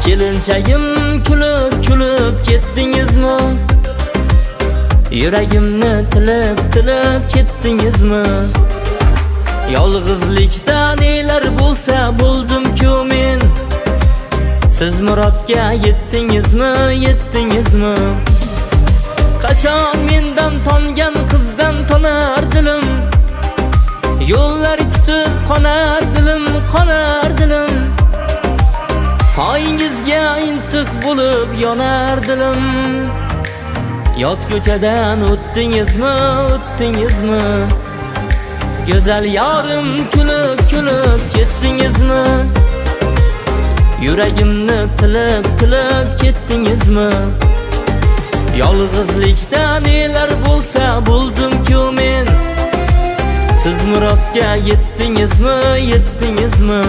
Kelinchagim kulib kulib ketdingizmi? Yuragimni tilib tilib ketdingizmi? Yolg'izlikda nelar bo'lsa bo'ldim-ku men. Siz murodga yetdingizmi, yetdingizmi? Qachon mendan tongan qizdan tonar dilim? Yo'llar kutib qonar dilim, qonar dilim. Oyingizga intiq bo'lib yonar dilim. Yot ko'chadan o'tdingizmi, o'tdingizmi? Go'zal yorim kulib kulib ketdingizmi? Yuragimni tilib tilib ketdingizmi? Yolg'izlikda nelar bo'lsa bo'ldim-ku men. Siz murodga yetdingizmi, yetdingizmi?